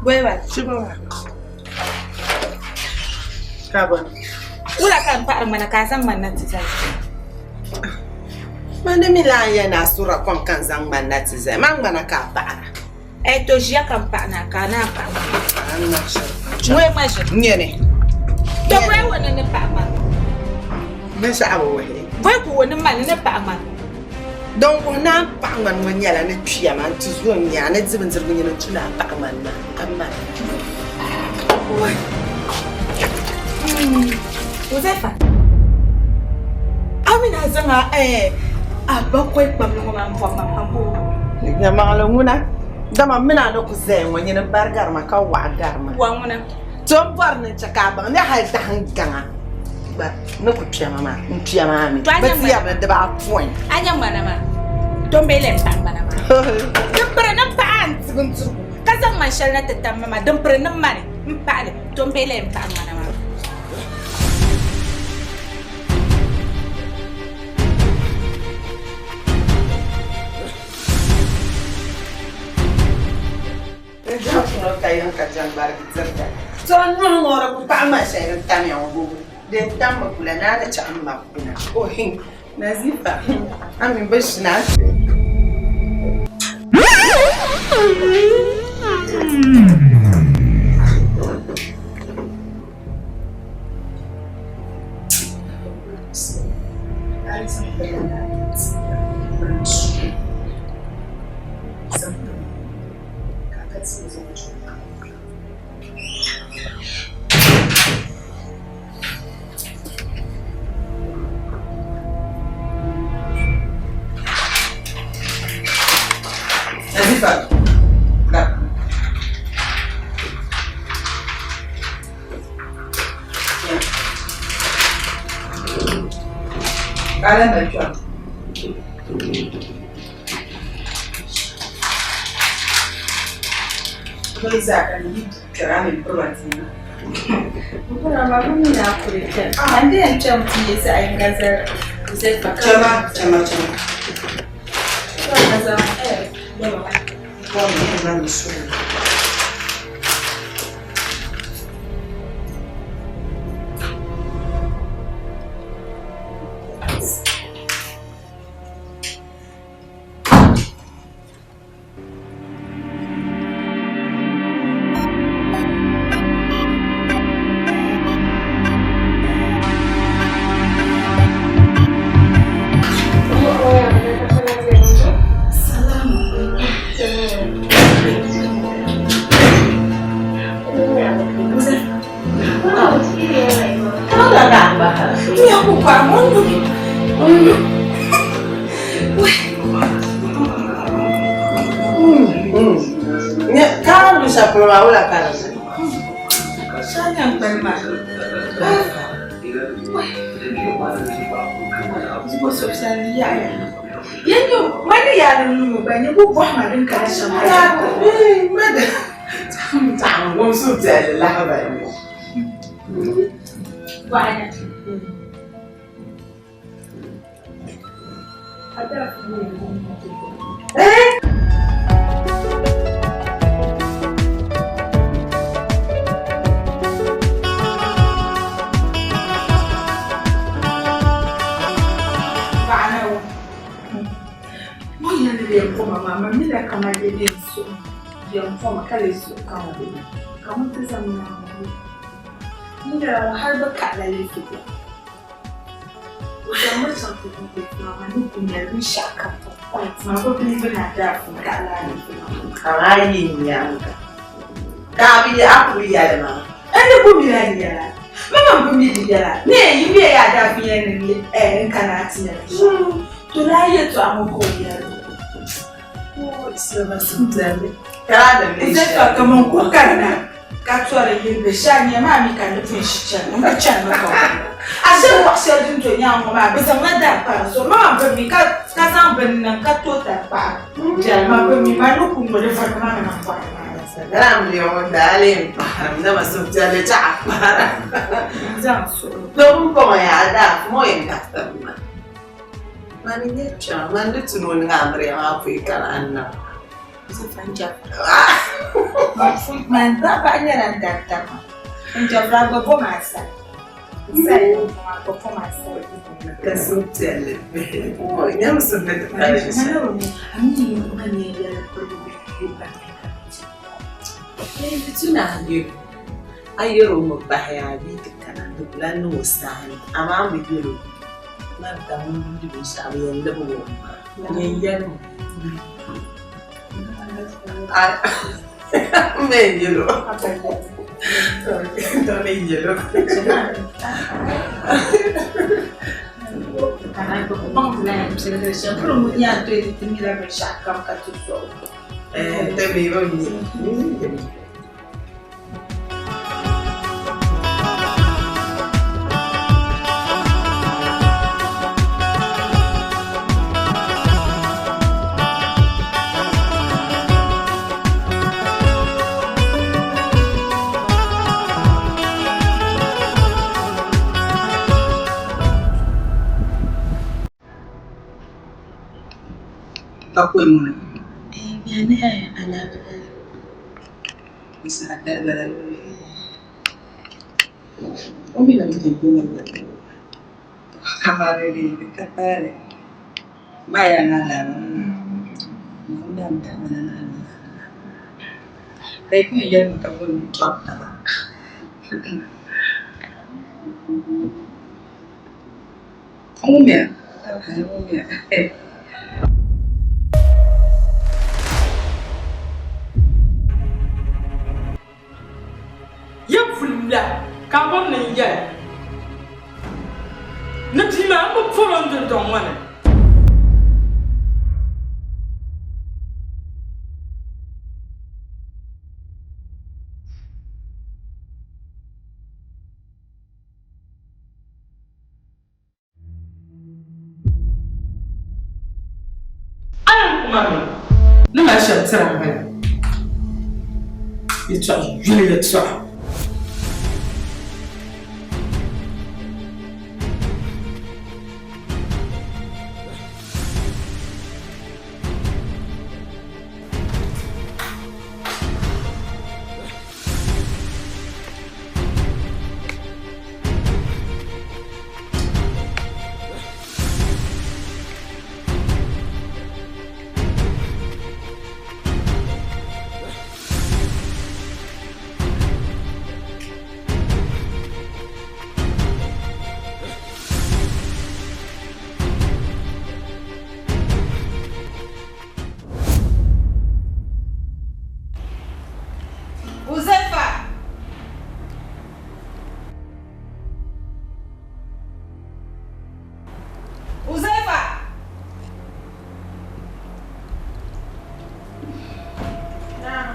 Goyba. Shiba. Ka bɔni. Wula ka n paɣiri ŋmana ka a zaŋ ŋmani na ti zali? Mani mi lan yɛn ni a suhira kom ka n zaŋ ŋmani na ti zali. Man ŋmana ka a paɣira. Eh, to ʒiya ka n paɣi na ka a naan paɣi ŋmana. A ni ŋmani shɛli paɣi. Ŋɔ ŋma ʒiri. N nyɛ ni. To bɔyi wo ni ni paɣi ŋmani. Binshɛɣu bi wuhi. Bɔyi ku wo ni mani ni paɣi ŋmani. Din wuhi ni a ni paɣi ŋmani ŋɔ nyɛla ni kpiya maa nti zo n-nya a ni di bindirigu nyini n-tu ni a paɣi ŋmani maa ka mali. Huzaifa, a mi ni a zaŋ a a bakɔi kpamli ŋɔ maa m-bɔbi ma pam boo? Yɛlimaŋli ŋuna, dama m mini a ni ku zaya ŋɔ nyini m-bari gari ma ka waɣa gari ma. Wa ŋuna. To m bɔri ni n chɛ ka a baŋ ni hali dahim gaŋa gba ni ku kpɛma maa, n kpɛma maa mi bɛ ti yɛri ni dibaapɔin. A nya ŋmana maa? To m bee lɛm paɣi ŋmana maa. Din piri ni m paɣi a n-tigi n dirigu ka zaŋ ŋmani shɛli na ti tam ma maa, din piri ni m mani m paɣi li, to m bee lɛm paɣi ŋmana maa. N dihi kuni ka yiŋ ka jɛŋgbarigi dirita. To n nuhi ŋɔ di ku paɣi ma shɛli din tamya ŋɔ boo din tam mi kula naa ni chaɣ m ma kuna. Ohi Nazifa a mi bi ʒina a kpe. Nazifa, da. Kala na kpɛm. Bɛ zaa ka ni yi kpɛra ni piriba ti Chama, chama, chama. Karim lu shɛli polo maa wula ka di niŋ? Suhupiɛlli lahabali ŋɔ. O zaŋmi chaŋ ti di leefu maa maa ni ku nyɛli binshɛɣu kam maa bi bili ni a daa pun kaɣila a leefu maa. Amaa yi nyaaŋa ka a bi a ku bi yɛli ma. N ni ku mi a di yɛla. Mama bi mi di yɛla. Ni yi mi ya daa pun yɛli ni n kana a ti nyɛla shɛm. To daa yɛtɔɣa ŋɔ ka o yɛli. Zɛfa kaman ku kanna ka tɔri yili bɛ shɛli nyɛ maa mi ka di pun shi chani n bi chani mi ka a shɛli wɔɣ shɛli din do nyaŋ ŋɔ maa bɛ zaŋla dari pa di zuɣu maa bi mi ka zaŋ bini niŋ ka to tari paɣa jɛli ma bi mi maa ni ku ŋɔ di vari maa mi na kɔri maa Salam leŋɔ daa lee paɣirim dama suhupiɛlli chaɣa kpahara. Zaŋ suɣulo. To pumpɔŋɔ yaa daa fuma o yɛn kabitimi ma. Mani n-nyɛ kpiɔŋ, mani di tu ni o niŋ amiliya maa pɔi ka lahi niŋ. Man paɣa nyɛla n dari tarima. N jɛbira gba bɔ maa sa. Ka suhupiɛlli nyam sibili ti pali Tuna a yɛr o mi bahi a bia ti kana di ku lahi niŋ o saani amaa a mi yɛl o Marta ŋun di binshɛɣu bɛ yɛn libigi o mi maa yɛn yɛlimi M mi yɛn yɛl o Tɔ ni yɛl o. Tabii, Ka kɔhi ŋuna. O mi na ti Ya puli la ka a bɔri ni n yɛli ni bia maa m-bi pɔri o ni dundɔŋ ŋɔ ni. A yɛn kuma mi ni mali shɛli tiri a m-bala yɛtɔɣa yuli yɛtɔɣa. Uzaifa! Uzaifa! Naam.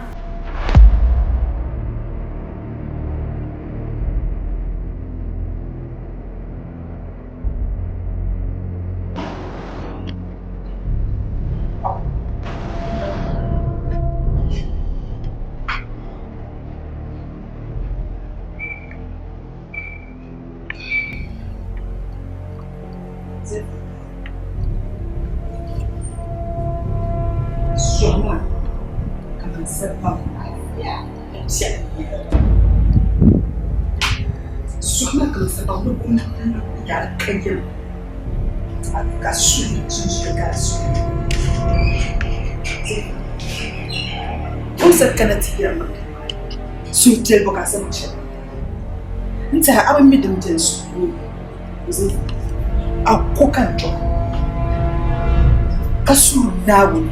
Sɔhima kaman siripam Sɔhima kaman siripam ni kum yɛri ka yɛm ka suhi ʒinʒiya ka di suhi. Tumsa kana ti yɛri ma suhupiɛlli ka a sani shɛli. N tɛha a bi mi din beni suhu ni a ko ka n dɔɣi ka suhiri Naawuni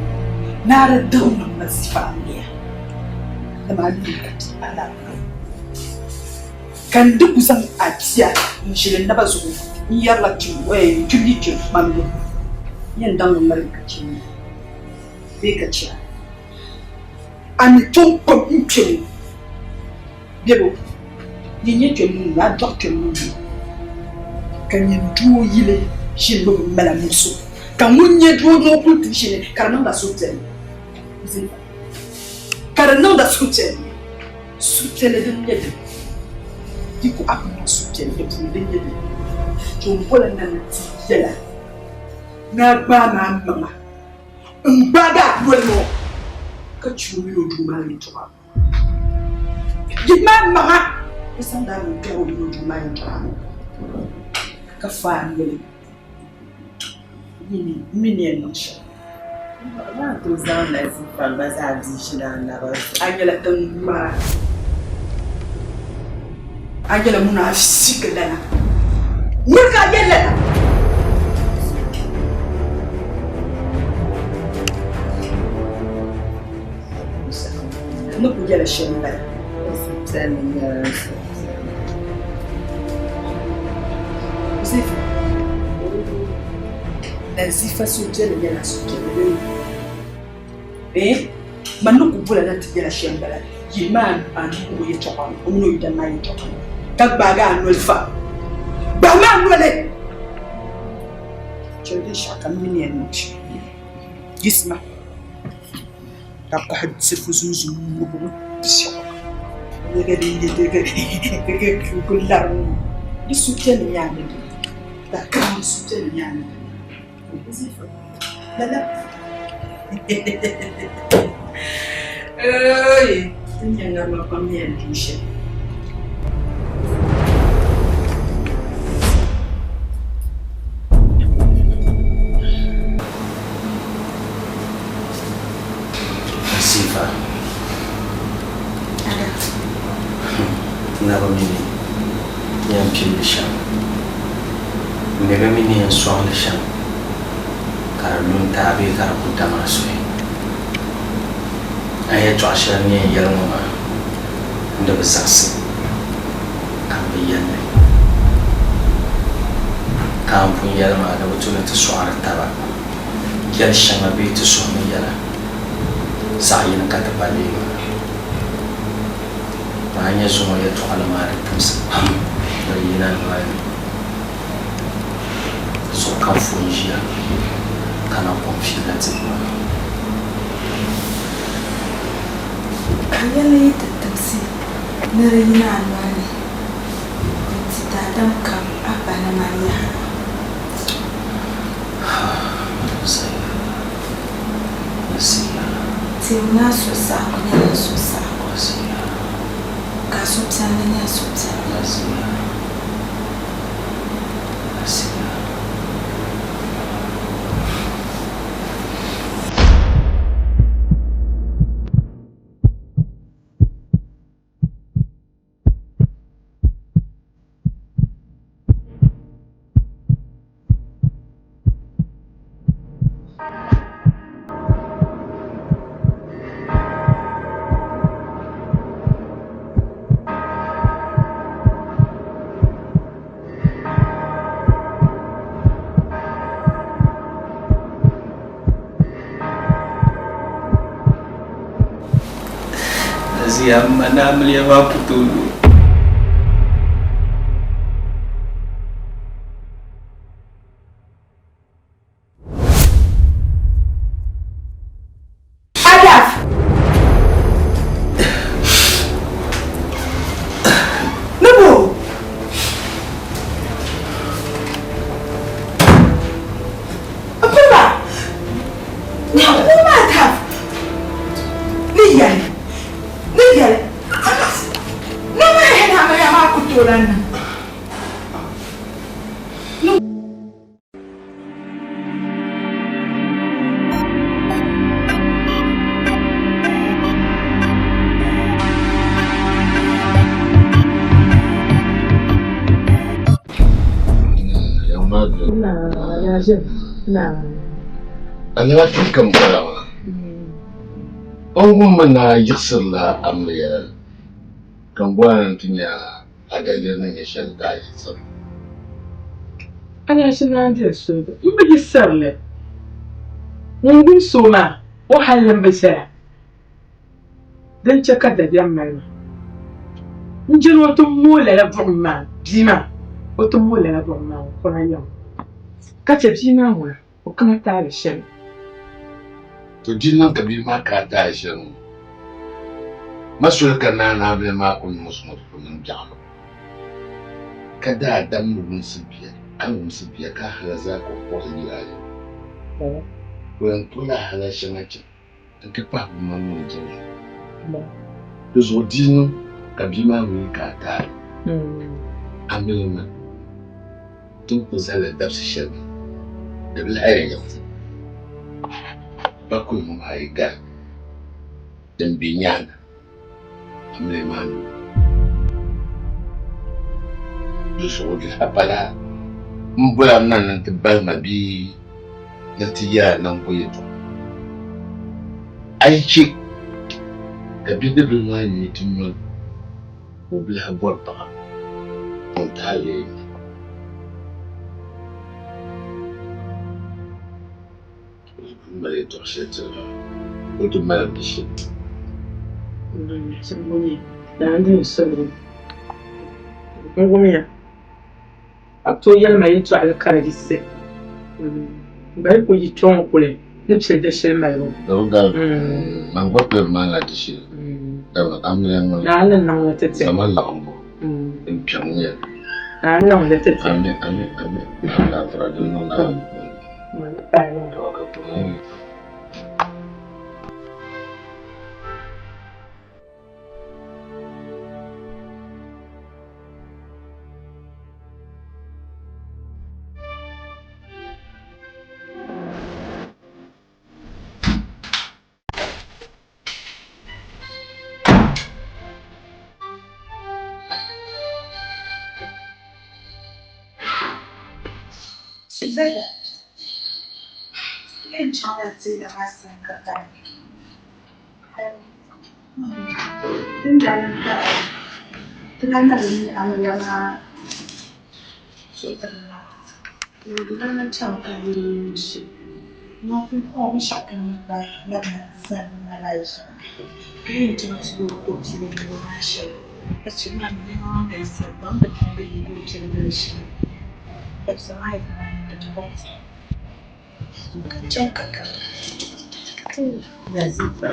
ni a di daŋ niŋ ma sifa amiliya dama a mi ka bia alaafee ka n di ku zaŋ a bia n-ʒili n naba zuɣu n-yɛrila kpibili kpɛm kpamli yɛn daŋ li ŋmaligi ka chɛ ma bee ka chɛ a. A ni tooi kpam n-kpe ŋɔ bebo yi nyɛ kpɛm niŋ ŋɔ a dɔɣi kpɛm niŋ ŋɔ ka nyin doo yili ʒini ni bɛ mali a muɣisigu ka ŋun nyɛ doo ni o kuli ti ʒini ka di niŋda suhupiɛlli ka di niŋda suhupiɛlli suhupiɛlli din nyɛ dini di ku a ku niŋ suhupiɛlli di puuni din nyɛ dini to n bola na ni ti yɛla ni a gbaai maa maŋa. N gbaagi a noli ŋɔ Ka chɛ o mini o doo maa yɛtɔɣa. Yihi maa maŋa ka zaŋdi a niŋ kpɛri o mini o doo maa yɛtɔɣa ni ka fa a noli n mi ni yɛn niŋ shɛm. A maa tooi zaŋ Nazifa gba zaa bia ʒini a naba zuɣu. A nyɛla tiŋ ŋmara. A nyɛla munaafikilana. Miri ka a yɛli lala. N ni kul yɛli shɛm m-bala. Suhupiɛlli nyɛla n suhupiɛlli. Nazifa, Nazifa suhupiɛlli nyɛla a suhupiɛlli bee? Eh? Man ni kul bol a na ti yɛl a shɛm m-bala. Yihimi a nuu o yɛtɔɣa ni, o mini o yidana maa yɛtɔɣa ni, ka gbaagi a noli fa. Gbahimi a noli! Chɛli binshɛɣu kam m mi ni yɛn niŋ shɛm. Yiɣisima ka kɔhi sirifu zunzun ŋubibu biɛɣu. Ku lari ŋɔ. Di suhupiɛlli nyɛ a ni dini. Daakara di suhupiɛlli nyɛ a ni dini. Lala. Eei! Ti ni nya ŋarima pam ni yɛn du shɛm. Asifa. N na bi mi ni yɛn pilli shɛm. M mi bi mi ni yɛn sɔŋ li shɛm ka di lu n-ti a bee ka di ku dam a suhi. A yɛtɔɣ shɛli n ni yɛn yɛli ŋɔ maa, n di bi zaɣisi ka m bi yɛli li. Ka a ni pun yɛli maa, di bi tu ni ti sɔɣiri taba yɛl shɛŋa bee ti suhu ni yɛla zaɣ yini ka ti ba leei maa. Maa n-nyɛ zuŋɔ yɛtɔɣili maa di timsi pam ni di yina noli ni. Di zuɣu ka n fo n-ʒiya ka na kom fiila dibu maa. Ka yɛli yi ti timsi ni di yina a noli ni nti daadam kam a ba ni mani yaha. Teemi ni a suhusaɣiŋgu nyɛla n suhusaɣiŋgu, ka a suhupiɛlli nyɛ n suhupiɛlli. Nazia, m ma ni amiliya maa ku tooi lu. Adaf! Nubu! Papa! Nyaŋ maa Adaf! Ni yɛli! Ni yɛli! Ni ŋun hɛn amiliya maa ku tooi lan niŋ. A nyɛla kam bala maa. O ŋun mi na yiɣisirila amiliya ka m bɔri ni ti nya a daliri ni nyɛ shɛli ka a yiɣisiri. A nya shili naan diri suhigu m-bi yi sirili. Ŋun gbilisi o maa, o halli m-bi ʒɛya. Din chɛ ka dabiɛm mali ma. N je ni o ti mooi lala buɣim maa, bia maa, o ti mooi lala buɣim maa n-kɔna yɛm. Ka chɛ bia maa ŋuna, o kana taali shɛli. To di niŋ ka bia maa ka taali shɛli ŋɔ, ma soli ka Naa Naawuni maa ku niŋ suŋ ti ku niŋ biɛɣu. Ka daa dam ni wumsi bia, a ni wumsi bia ka a hala zaa ka o kpuɣi yila a yɛm. O yɛn kpuɣila hala shɛŋa chaŋ. N-ti pahi bɛ maŋmaŋ dini zuɣu. Di zuɣu di niŋ ka bia maa mi ka a taali a mini ma ti ni kuli zali li dabisi shɛli maa, di bi lahi yɛn niŋ bakɔi ŋɔ maa yi gari din be nyaaŋa amiliya maa ni. Di zuɣu di lahi pala m boli a na ni n ti bali ma bee ni n ti yɛli a niŋbu yɛtɔɣa. A yi chɛ ka bidibbil maa nyuui ti nyɔri ka o bi lahi bɔri paɣa, ŋun tahi leei ma. M mali yɛtɔɣ shɛli tiri a, o ti mali di shɛli. N wumiya. A ku tooi yɛli ma yɛtɔɣili ka di yiɣisi. M ba yi kul yi kpe ŋɔ kuli ni pili di shili malibu. Man gba kuli bi maanila di shili, dama amiliya ŋɔ Naa ni niŋ li ti ti. zama laɣimbu din kpɛm n-nyɛ li. Naa ni niŋ li ti ti. Ami, ami, ami. Alaafira din niŋ Naawuni puuni. Zaya yɛn chaŋla teela maa sani ka kali. Din daa niŋ ka ti lahi na bi mi amiliya maa suhudoo maa, di daa na chaŋ ka di binshɛɣu kam gba labina zani lala zuɣu ka yɛn chaŋ ti yooi o piligili maa shɛli ka che maa mi nɛma maa galisiya pam bɛ daa bi yooi o piligili shɛli ka chaŋ ka kani. Nazifa,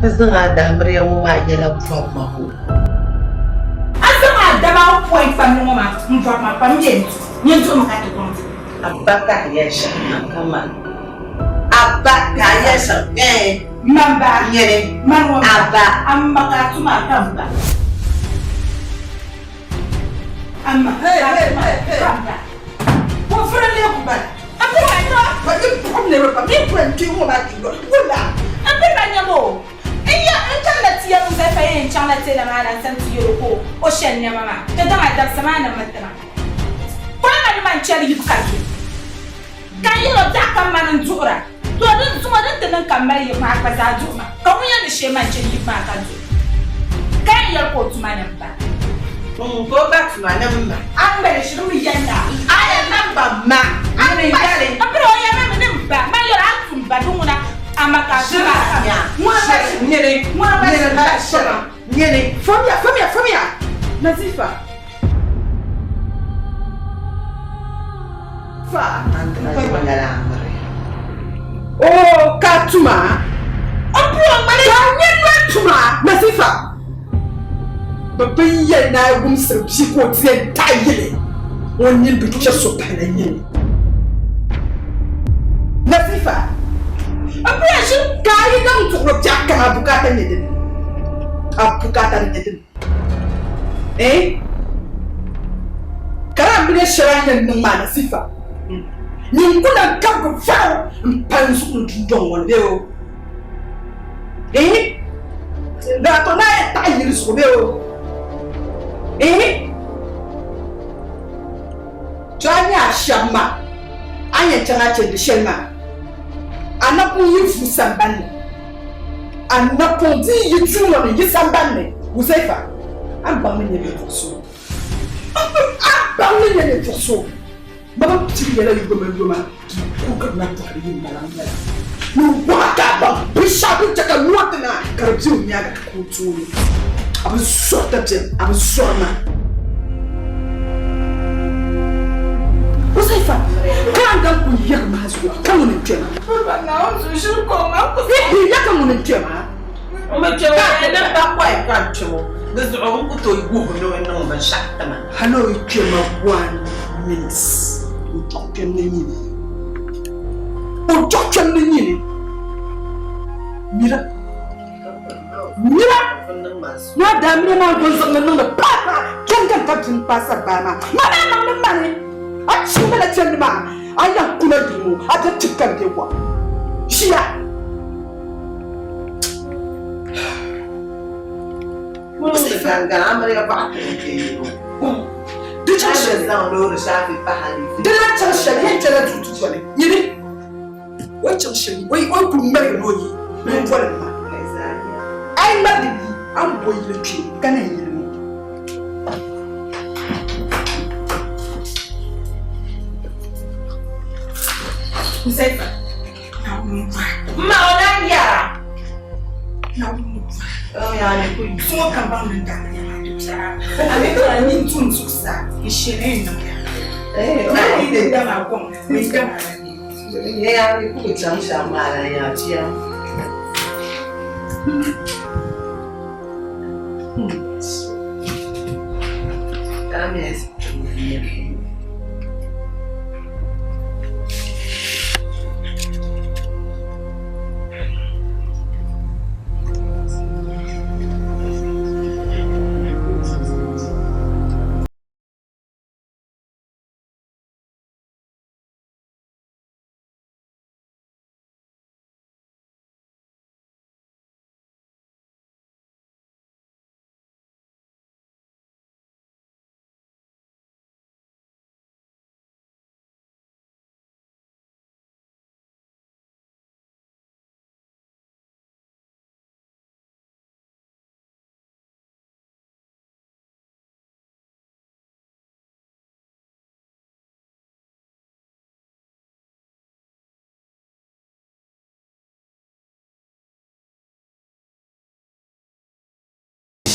A zaŋ a daamiriya ŋɔ maa yɛla bɔri ma hoo. A zaŋ a daba pɔi kpamli ŋɔ maa m-bɔri ma pam bee n-du? Nyin duhimi ka ti kɔŋ dibu. A ba ka a yɛli shɛm niŋ ka man. A ba ka a yɛli shɛm ɛɛn. Man ba. Nyini. Man ŋɔ A ba. A ma ka a tum a ka m ba. A ma ka a tum a ka m ba. Ka o vuri leei ku bala. A biri ba nyama. Ba yi buɣim niriba pam, yi kuli n-kpe ŋɔ maa kpe wula. A biri ba nyama o. N ya n chaŋla ti ya Huzaifa yɛn chaŋla teela maa la n-sani ti yɛl o ka o shɛli nɛma maa ti daŋ a dabisa maa ni mi ti ma. Kɔlima ni man chɛri yibu ka be, ka n yɛl o daɣu kam mani n-duɣira. To din zuŋɔ din ti niŋ ka m mali yibu maa gba zaa duɣi ma, ka ŋun yɛn ni shee man chɛ yibu maa ka duɣi, ka yɛn yɛli ka o tuma ni m-ba. Ka o ba tuma ni m-ma. A ŋmali shiri mi yɛn na. A yɛn na m-ba ma. Nyini n-yɛli. M piri o yɛlimi mi ni m-ba. Man yɛl o a ni tum ba di ŋuna, amaa ka a tuma ka ŋuna gba shiri. Nyini, nyini m-ba shiri. Nyini. Famiya, famiya, famiya! Nazifa. Fa. Oh, ka tuma. Ka nyɛ noli tuma. Nazifa. Bɛ bin yɛli ni a yi wumsiri bia ka o ti yɛn taɣi yili, o nini bi chɛ so pahila nyini. Nazifa. Ka a yi daŋ tuɣiri biɛɣu kam a bukaata nyɛ dini? A bukaata ni nyɛ dini? Eh? Ka a mini shɛli a ni yɛn niŋ maa Nazifa, nyin ku lan kabigi vaɣu m-pali n zuɣu ni dundɔŋ ŋɔ ni bee o? Eh? Daa to naa yɛn taɣi yili zuɣu bee o? Eh? To a nya a shɛba maa, a ni yɛn chaŋ a chɛndi shɛli maa, a napɔŋ yi vuui sambani ni. A napɔŋ di yi duu ŋɔ ni yi sambani ni, Huzaifa, a ni baŋ ni nyɛ ninvuɣ so. A baŋ ni nyɛ ninvuɣ so. Bɛ bi pili ya la yomayoma di kurigiri napɔhili yi m-bala n-nyɛla. Ni waɣa ka a baŋ binshɛɣu din chɛ ka nua ti na ka di be o nyaaŋa ka ka o tooni. A bi zɔri dabiɛm, a bi zɔri ma. Huzaifa, ka a ni daŋ kuli yɛri maa zuɣu, ka ŋuni n-kpe ma? Ihi, ya ka ŋuni n-kpe ma? Hali o yi kpe ma one minute, o chɔɣu kpɛm ni nyini. O chɔɣu kpɛm ni nyini. Mira. Mira. Naa daa mira maa gɔn zaŋ niŋdi paa paa kɛŋkɛŋ ka pini paasari baa maa. Ma daa niŋdi mani. A chimdi la chandi maa a yɛn kuna yili ŋɔ a bɛ tib ka n bɛ gɔŋ. Ʒiya. Di chaŋ shɛli. Di lahi chaŋ shɛli yɛn kpɛla duu ti doli. Nyini. O yi chaŋ shɛli o yi kuli ŋmaligi ni o yi ni o boli ma. A yi ŋmaligi yi a ni bo yili kpe ka na yili ŋɔ. Ma o lan yɛra. Suŋɔ ka baŋ ni daa nyɛla di biɛla. A mi ka nyin tum zuɣusaa n shɛli n niŋ ya. Maa yi di dama gɔŋ ni dama la ni.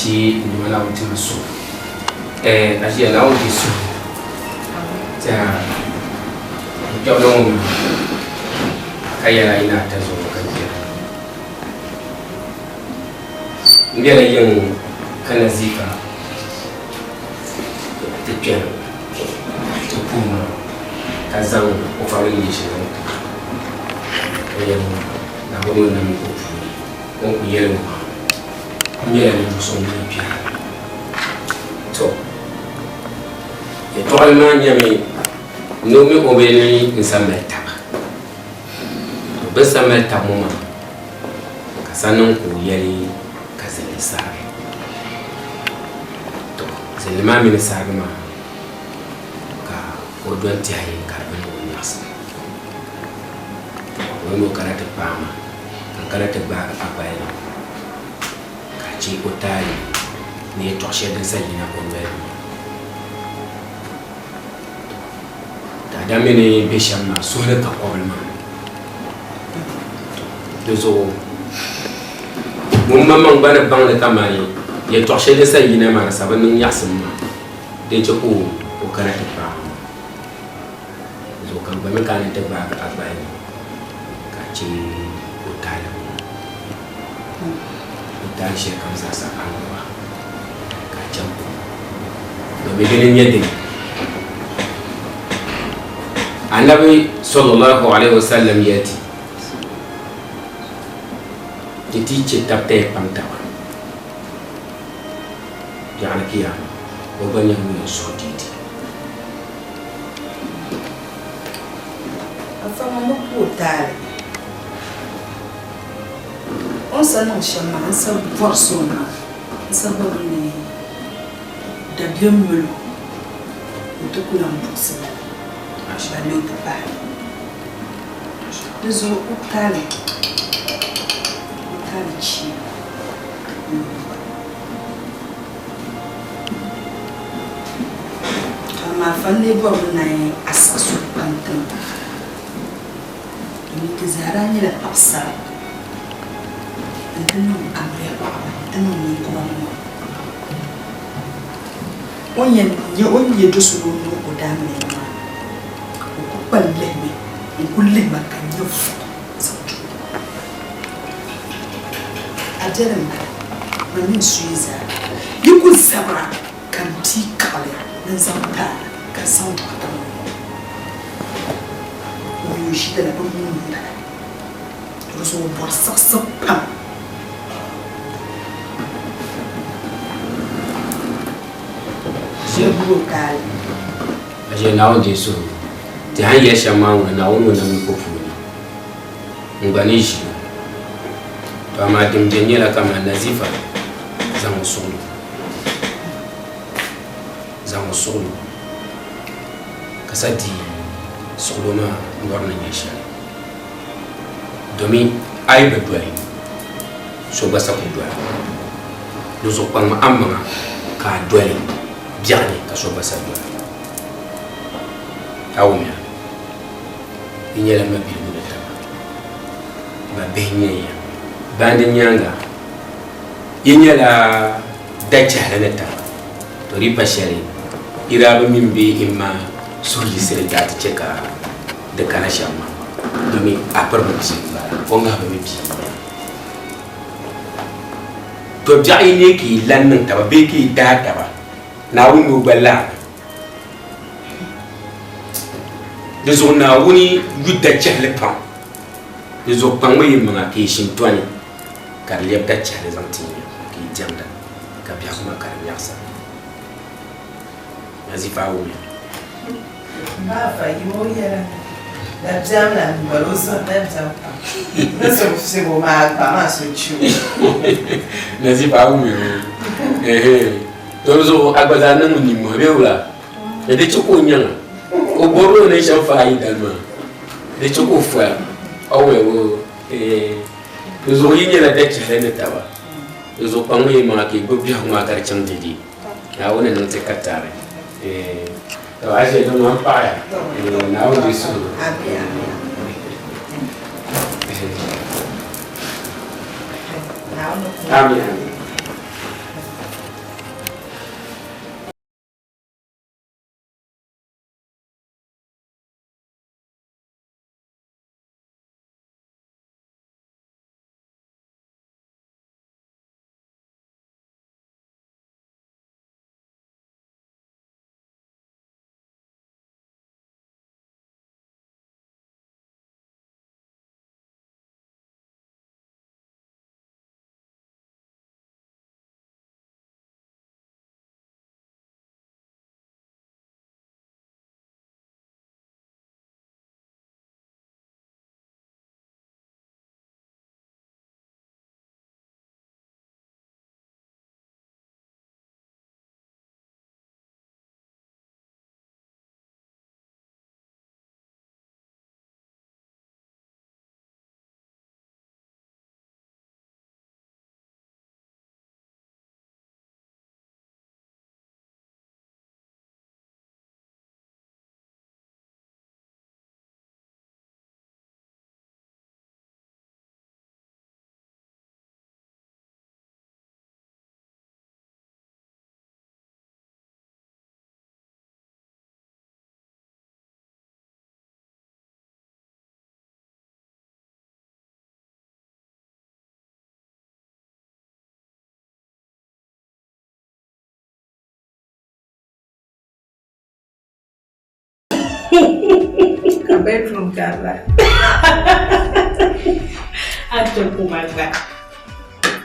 Shi nduma Naawuni ti ma so. Eh, a ʒiya Naawuni ti so. Tiɛha n kpɛbili ŋɔ maa ka yɛla yi ni ata zuɣu ka kpɛra. N bela yiŋ ka Nazifa ti kpɛna ti puhi ma ka zaŋ o famili leei shɛli zaŋ ti ma. O yɛli ma Naawuni o nam o puuni o ni kuli yɛli ŋɔ maa n nyɛla ninvuɣ so ŋun yi kpɛra. To, yɛtɔɣili maa nyɛmi ni o mini o bi ni n sa mali taba. To, bɛ ni sa mali taba ŋɔ maa ka sa niŋ ka o yɛli ka zinli sarigi. To, zinli maa mini sarigi maa ka o dɔni tɛhi ka di bi niŋ o nyaɣisim. To, o yɛli ni o kana ti paai ma ka n kana ti gbaagi a bayili ka a chɛ o taali ni yɛtɔɣ shɛli din sa yina o noli ni maa. Daadam mi ni be shɛm maa suhili ka kɔbili maa ni. Di zuɣu ŋun maŋmaŋ gba ni baŋ ni kamani yɛtɔɣ shɛli din sa yina maa di sa bi niŋ nyaɣisim maa, din chɛ ka o kana ti paai ŋɔ. Di zuɣu ka n gba mi kana ti gbaagi a gbali ni ka a chɛ o taali ŋɔ. O taali shɛli kam zaa sa a ni gbuba ka a chaŋ kum. Domin dini n-nyɛ dini? Anabi sallallahu alaihi wasallam yɛli ti, Ti ti chɛ tab taya pam taba biɛɣuni kiyaama, o gba nyɛla ŋun yɛn sɔɣi deei ti. Afa ŋɔ mi ku o taali. O ni sa niŋ shɛm maa, n sa bɔri so maa, n sa bɔrimi ni dabiɛm mali o ka o ti ku lan buɣisi ba balle o ti pahi. Di zuɣu o taali, o taali chi n-lu ba. Amaa fa n lee bɔrimi ni a siɣis o pam ti ma. Domin ti zaa daa nyɛla paɣisara nti niŋ amiliya paɣiba nti niŋ ninkura ŋɔ. O ni yɛn nyɛ o ni nyɛ do so ni o niŋ o daamiliya maa, o ku kpalim lihimi n-kul lihi ma ka n nya vuɣu zaŋ ti o. A biɛli m-bala, man mini suya zaa yi kul zabira ka m pii kaɣili ni n zaŋ ti a ka zaŋ dɔɣita ŋɔ o mi o ʒi lala bɛ muuni m-bala. Di zuɣu o bɔri siɣisibu pam. Ʒe gbubi o taali. A ʒe Naawuni deei suhigu. Ti han yɛli shɛm maa ŋuna, Naawuni ŋun nam yiko puuni, n gba ni ʒi o. To amaa din beni nyɛla kaman Nazifa zaŋ o suɣilo, zaŋ o suɣilo ka sa di suɣilo maa nyɔri ni nyɛ shɛli. Domin a yi bi doli, so gba sa ku doli. Di zuɣu kpaŋmi amaŋa ka a doli biɛɣuni ka so gba sa doli. A wumya? Yi nyɛla m mabiligu ni taba. Ma bihi n-nyɛ ya. Baandi nyaaŋa, yi nyɛla dachɛhili ni taba. To di pa shɛli yi daa bi mi m bee m ma suhuyiɣisili daa ti chɛ ka di kana shɛm maa, domin a piriba bia m-bala, o ŋahiba mi bia n-nyɛ a. To biɛɣu yi neei ka yi lan niŋ taba bee ka yi daai taba, Naawuni ni o gba laami. Di zuɣu Naawuni yu dachɛhili pam. Di zuɣu kpaŋmi yi maŋa ka yi shintɔni ka di lɛbi dachɛhili zaŋ ti ya ka yi diɛmda ka biɛhigu maa ka di nyaɣisa. Nazifa a wumya? Baafa yima o yɛla ni dabiɛm la m-bala o zuɣu dabiɛm pam. Ni so fiɛbi o maa gba maa so chi o. Nazifa a wumya o? Ehe. To di zuɣu a gba zaa niŋmi nimmohi bee wula? Ni di chɛ ka o nyaŋ a. O bɔrila o ni shɛm faai yi dali maa. Di chɛ ka o foya. A wumya o? Ehe. Di zuɣu yi nyɛla dachɛhili ni taba. Di zuɣu kpaŋmi yi maŋa ka yi gbubi biɛhigu maa ka di chaŋ dɛdɛ. Naawuni niŋ ti ka tari. To a ʒe di ŋɔ m-paɣiya. Naawuni di suhu. Amin. Ka bedroom ka la. A to kuma gba.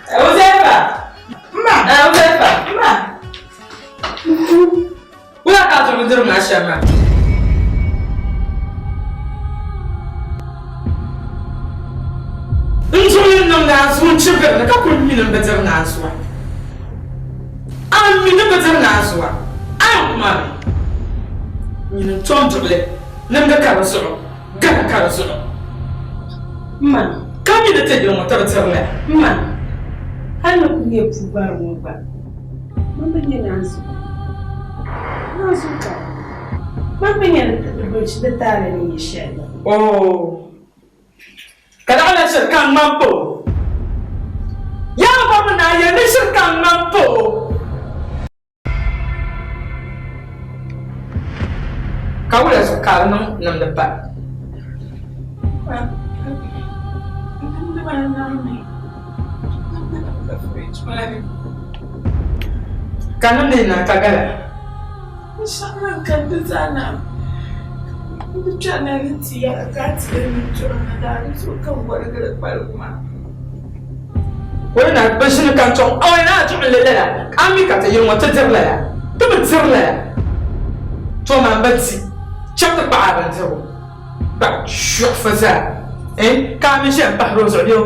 Uzefa! Mma! Uzefa! Mma! Wula ka a tɔri bindirigu maa shɛm maa? N zuɣu ni niŋ naanzuu n-chibigiri ni ka kul mi ni m bi diri naanzua. A mi ni bi diri naanzua, a yɛn ku ma mi? Nyini n-tom duɣili nimdi ka di zuɣu, gala ka di zuɣu. Mma. Ka mi ni ti yili ŋɔ ti bi diri li. Mma, hal ni kul nyɛ puu gbariŋ ŋɔ gba, man bi nya naanzua. Naanzua ka man bi nya di taali ni nyɛ shɛli la. Oo! Ka laɣila shiri ka ŋ-ŋma m-pa o. Yaa bɔbi ni a yɛli ni shiri ka ŋ-ŋma m-pa o. Ka wula zuɣu ka a bi niŋ nimdi pa? Ka nimdi na ka gala. N ti kpɛri na ni ti yɛla ka a ti yɛli ni tuɣi na daa di zuɣu ka n wɔrigiri kpaligu maa. O yi na bi ʒini ka n tɔŋ, o yi na tuɣi li lala, a mi ka ti yili ŋɔ ti diri lala, ti bi diri lala. To man bi di, chaŋ ti kpaɣi a bindirigu kpaɣi shɔɣifu zaa, eh, ka a mi ʒiya m-pahiri o zuɣu bee o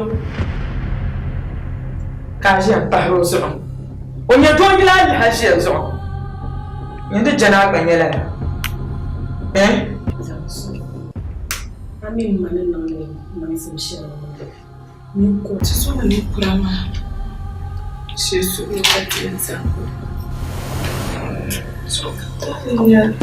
ka a ʒiya m-pahiri o zuɣu. O nyɛ doo yila a liha ʒiya zuɣu. Nyin di jɛna a gba nyɛ lala, eh. A mini ma ni niŋ li niŋsim shɛli ŋɔ. Ti zo ni ninkura maa shee suhuri ka ti yɛn zaŋ o. Suhu n-nyɛ li.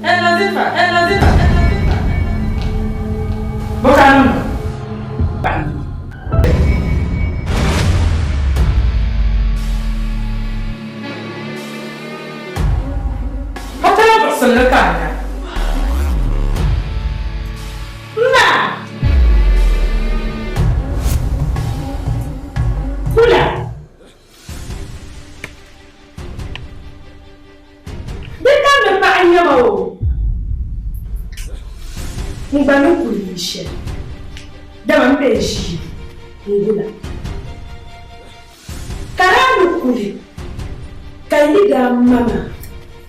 Hey, Nazifa! Hey, Nazifa! Hey, Nazifa! Bɔka niŋ baŋ. Ka tala buɣisimli ka a nya. Ma! Kula! Di ka ni paɣa nyɛma o. N gba ni kuli yi shɛli, dama m be ʒii n-gula. Ka daa ni kuli ka yi daa ma maa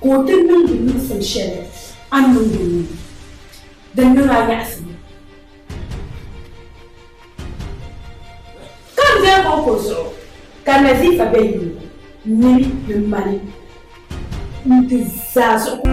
ka o ti niŋdi niŋsim shɛli a ni niŋdi ŋɔ ni, din niŋ a nyaɣisim. Ka n deei kɔŋko zuɣu ka Nazifa be yi ni nini ni mani n-ti zaa zuɣu.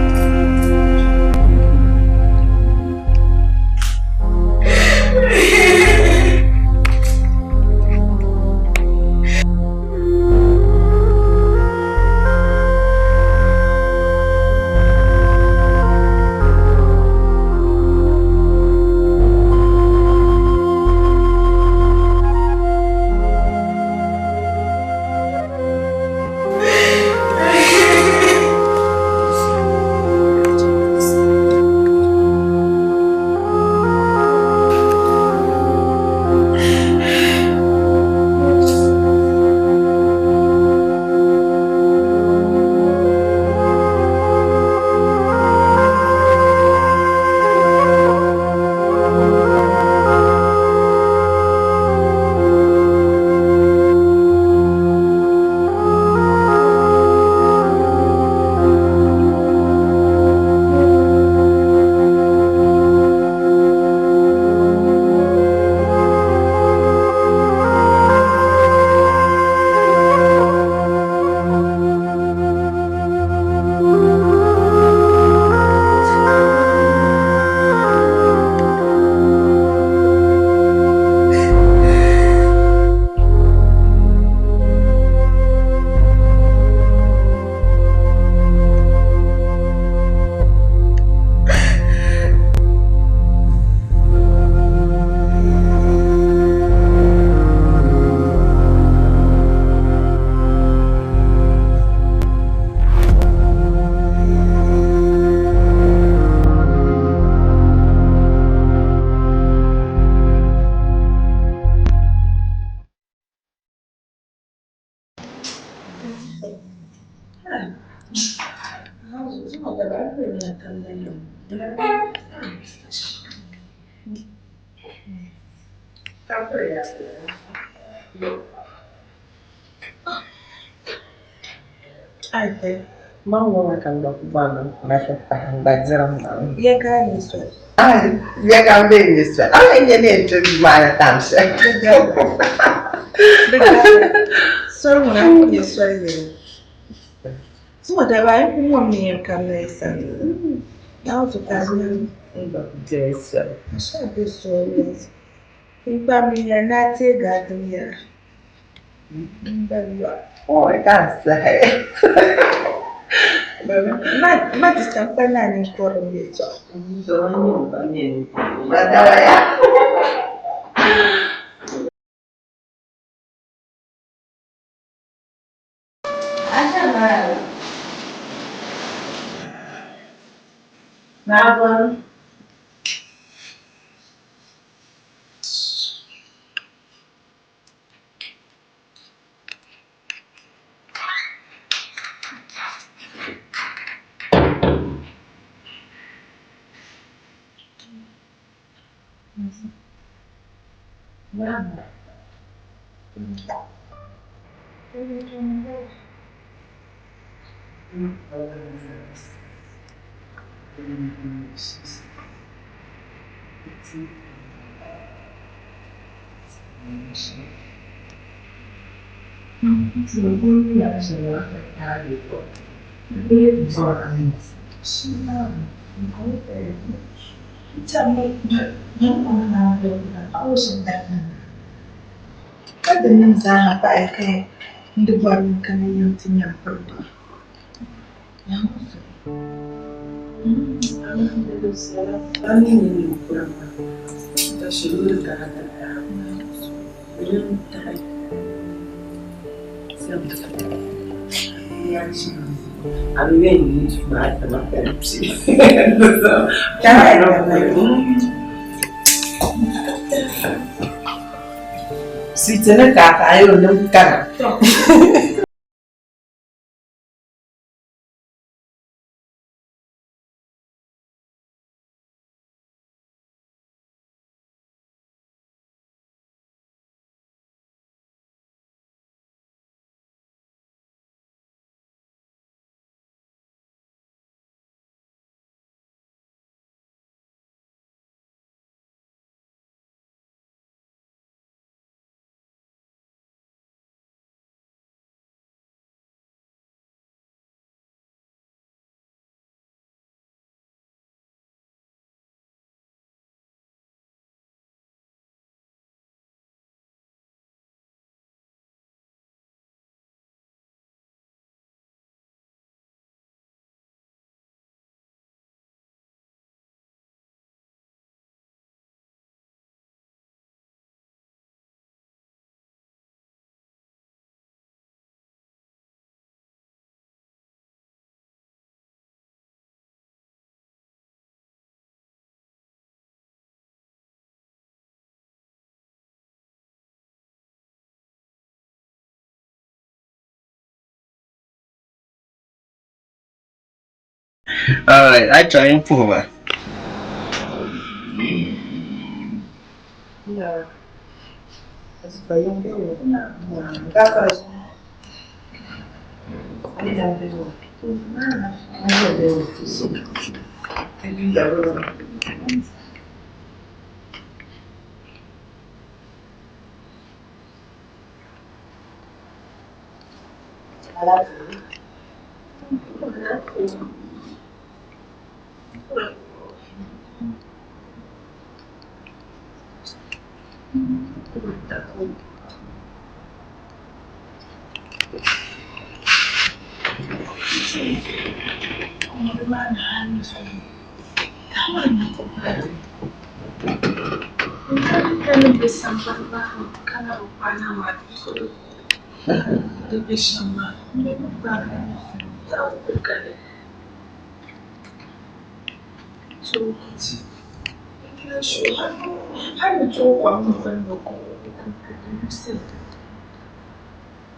Alright, a chaŋ n puhi ba.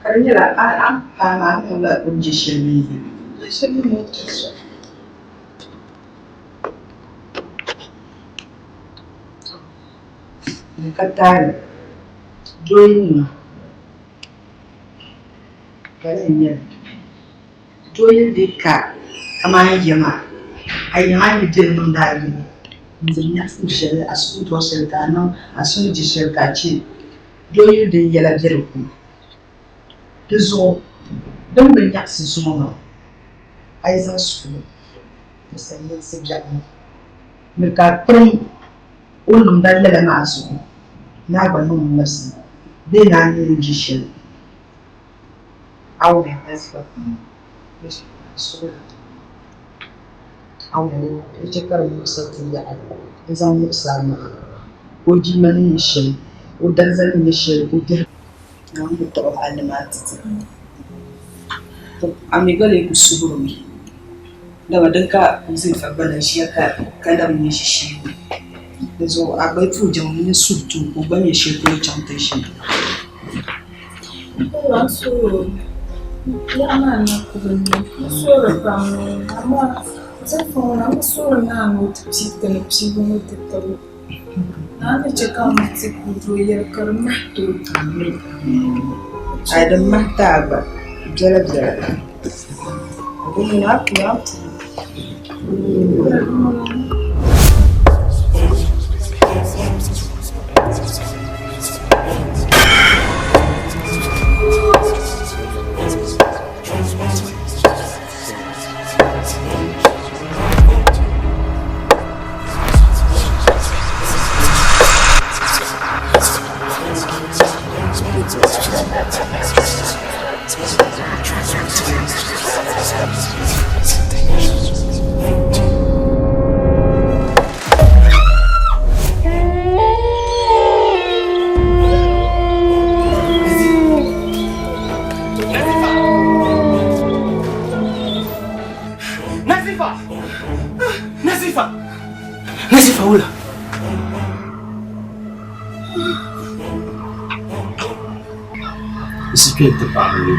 Ka di nyɛla a ni paai maa a ni la o ni je shɛli mii. Di ka taali dooyinima lala n-nyɛ li. Dooyili dii ka kamani yiŋa, a yiŋa ni be niŋdi a yini n-diri nyaɣisim shɛli a suhu ni bɔri shɛli ka a niŋ a suhu ni je shɛli ka a che. Dooyili din yɛla be di ko. Di zuɣu din bi nyaɣisi zuŋɔ maa a yi zaŋ suhu ni sayiŋsi biɛɣu ŋɔ ni ka a kpirim o niŋda lala maa zuɣu ni a gba niŋ o labisimi bee ni a mi ni je shɛli Di chɛ ka di muɣisiri ti yaɣi n-zaŋ muɣisi a maŋa ka o jilima ni nyɛ shɛli, ka o dariza ni nyɛ shɛli, ka o biɛhigu. Naawuni ni tɔɣi hal ni maa ti ti. Tɔ! A mi gba lee ku suhirimi, dama din ka Huzaifa gba na ʒiya ka labi nyɛ ʒisheeni. Di zuɣu a gba yi puhi jiŋli ni suhu ti o ka o gba nyɛ shɛli polo chaŋ ti ʒini. N suhiri o, yaɣa maa na ku bi ne. N suhiri pam amaa Huzaifa ŋuna m bi suhiri naa ni o ti piigi ti ni piibu ŋɔ ti tabo. Naa ni chɛ ka m ti ku o yɛli ka di mahi ti o. Ai din mahi ti a gba biɛla biɛla. Di ŋuna a puu a puu. Nazifa! Nazifa! Nazifa wula! N si kpe n-ti paɣa ni.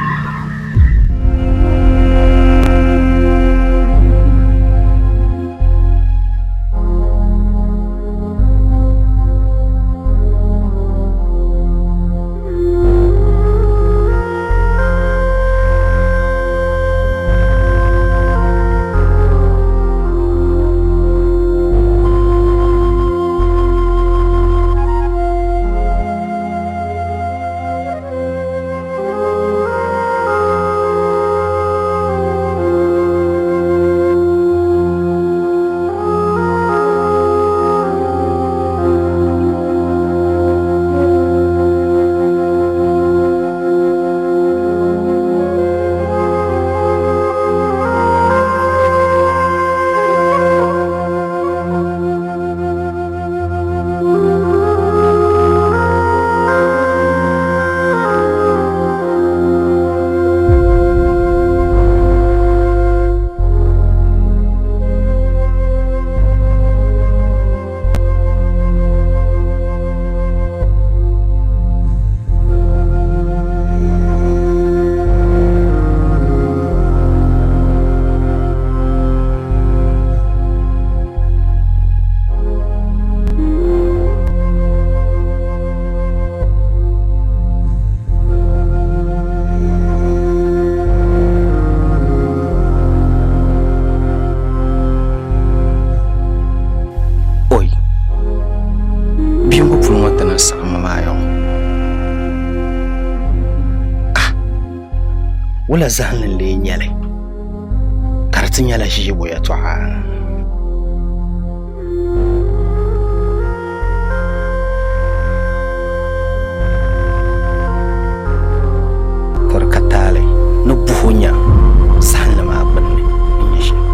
Oi! Bia ŋɔ puli ŋɔ ti niŋ siɣimmi maa yɔŋ. Ah! Wula zahinli n-lee nyɛ li ka di ti nyɛla ʒiibu yɛtɔɣa? Ka di ka taali ni buhi o nya zahinli maa gbunni ni nyɛ shɛli.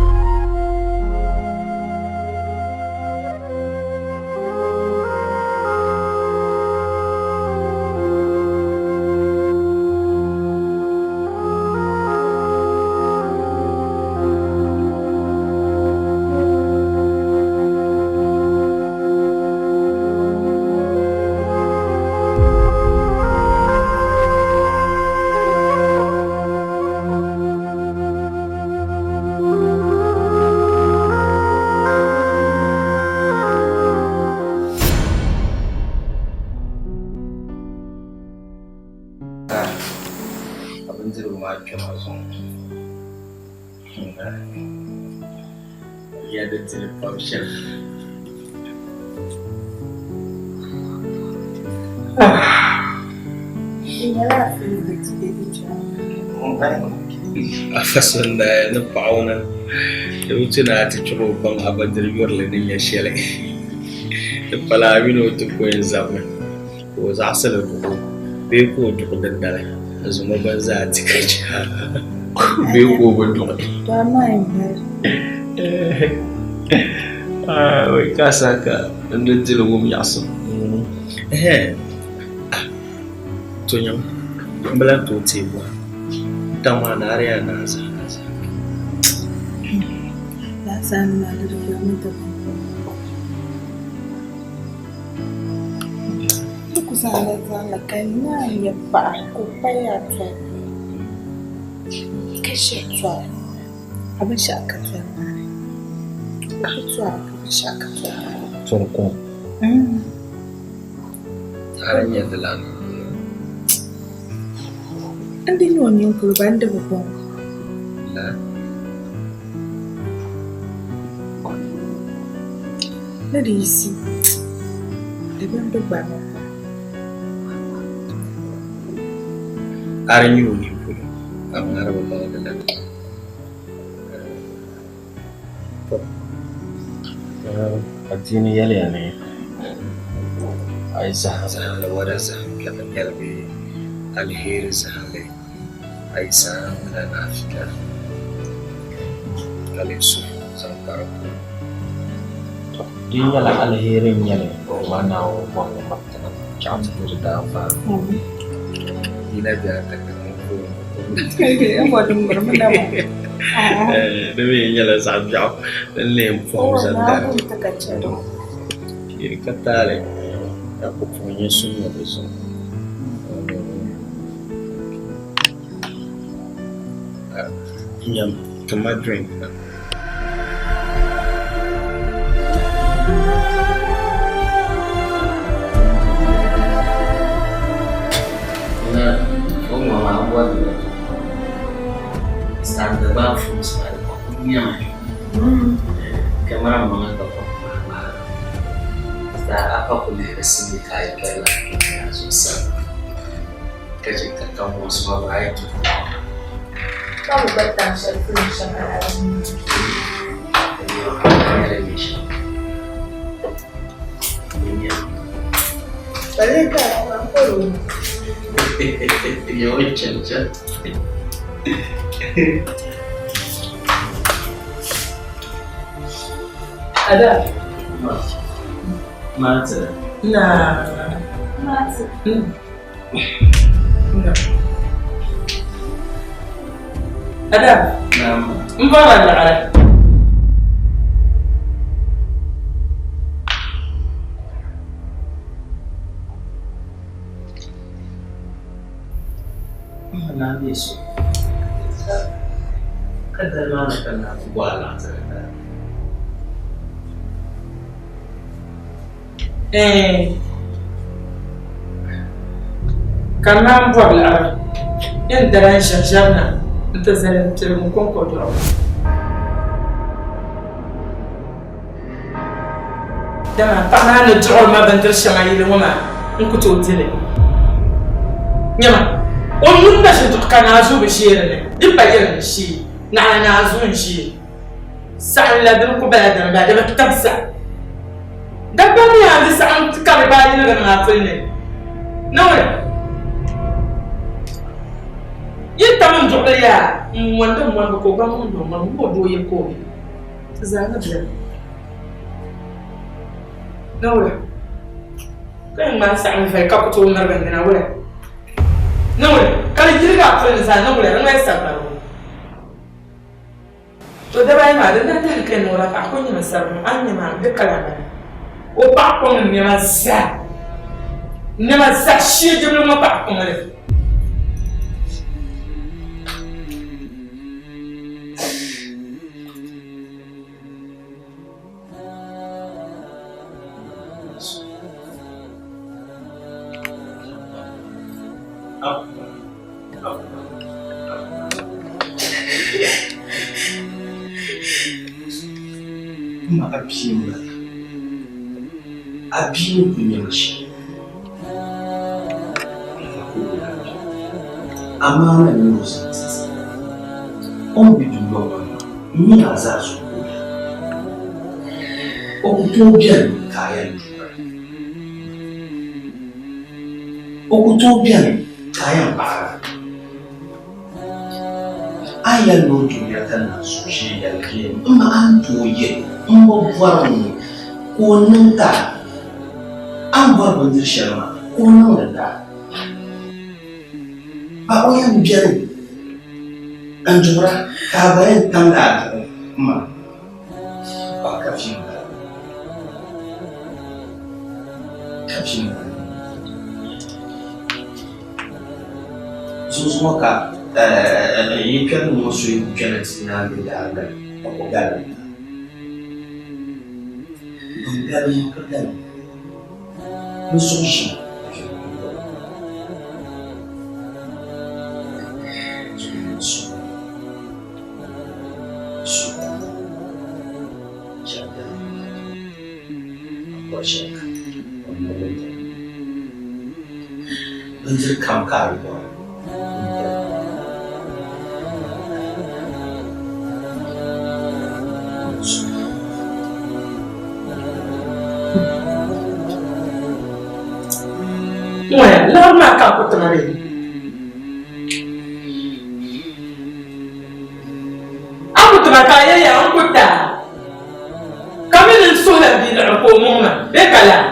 kpɛma zuɣu. Ya di dili pam shɛm. Afa so n-daa ni paɣ o na di bi tu ni a ti chuɣi o baŋ a ba diri yurili ni nyɛ shɛli. Di pala a mini o ti ko n-zabimi ka o zaɣisi li duɣi o bee ka o duɣi dindali n-zaŋ o bini zaa ti ka chɛ a bee ka o bi duɣi. Ka sa ka n di dili wum yaɣisim. To nyam, m bi lahi tooi teei bɔhim. N taŋ maa ni a di yaa naai zaa na zaa. Lala saha ni maa di di viɛlimi dabam. Ti ku zaŋla zaŋli ka n naan nyɛ paɣa ka o paya a tɔri ka ʒiya tɔra ka binshɛɣu ka tɔri maa ni. O ku tɔra ka binshɛɣu ka tɔri maa ni. Tɔri kom? A di nyɛ dilana. N di nyɛ o nini polo ba n di bi bɔŋ. La. Ni di yisi, dabiɛm di gbaai ma pam. A di nyɛ o nini polo, amaa a di bi baŋ dilana. Adiini yɛliya ni a yi zahim zahinli wada zahim biɛɣu nyɛli bee aliheri zahinli a yi zahimla naafila ka leei suhu zaŋ kpa di polo. Tɔ! Di yi nyɛla aliheri n-nyɛ li, dama Naawuni bɔri ni miri ti na chaɣ ti di di daanfaani. Yi na be a takara ŋɔ puuni. Di mi nyɛla zaɣ biɛɣu din na yɛn pɔhim zani dari. Di ka taali ka ku puhi nyɛ sum ŋɔ di zuɣu. Nyam, ti ma drink na. Ka bɛ gba tam shɛli polo shɛŋa la. Ada. Na. Ada. M ba ma laɣiri. Eeh ka n naan bɔri liɣiri ni n dala n ʒɛri na nti zali n piligi n kɔŋko dɔɣibu. Dama paɣa maa ni duɣiri ma bindiri shɛŋa yili ŋɔ maa n ku tooi di li. Nyama, o nuu na ʒi duɣi ka naanzuu bi ʒe di ni, di pa yɛli ni shee, naɣila naanzuu n-ʒe. Saɣim la dini ku bala dini bala di bi tabisa. Dabba mi yaa di saɣim ka di gbaai yiliga niŋ a puli ni. Niŋli. Yi tam n duɣili yaa n mondi n mondi ka o gba mondi o mondi o doo ye ka o bi. Ti zaa ni beni. Niŋli. Ka yi ŋmani saɣim vali ka ku tooi miri bindina wula. Niŋli. Ka di yiliga a puli ni zaa niŋli di ŋmani sagbarigu. To daba ayi maa din daa tahili ka niŋ o paɣa ka o nyɛma sarigi ŋɔ, a ni nya maa di kala m-bala. O paɣa kɔŋ n nɛma zaa, n nɛma zaa shee dibili ŋɔ paɣa kɔŋ li. M ma a bia m-bala. A bia ni kuli nyɛ ma shɛm, lala ka o nyɛ a bia. Amaana n-nyɛ o zaŋ ti ti. O ni be dundɔŋ maa ni maa, m mini a zaa zuɣu ka o beni. O ku tooi beni ka a yɛn duhiri. O ku tooi beni ka a yɛn paɣira. A yi yɛli ni o duhiriya ka niŋ suhushee yɛli yɛli m ma a ni tooi yɛli m bi bɔri ŋ-ŋɔ ka o niŋ ti a. A ni bɔri bindiri shɛli maa ka o niŋdi ti a. Pa o yɛn beni n-duhira ka a gba yɛn tamdi a duɣu m ma. Pa ka vi m-bala. Ka vi m-bala. Zuŋzuŋɔ ka yi kpɛrinim ŋɔ so yi ku kpɛna ti nyaaŋa daa gali ka o galim daa. Bɛn galim ka galim bɛ zuɣu ʒimi ka chɛ bɛ dundɔŋ ni. Bindiri kam ka a yi bɔra Ŋɔya, liɣiri maa ka a ku ti ma bee? A ku ti ma ka a yɛli ya n ku ti a, ka mi ni n suhila bia liɣiri ka o muɣi ma bee ka laa?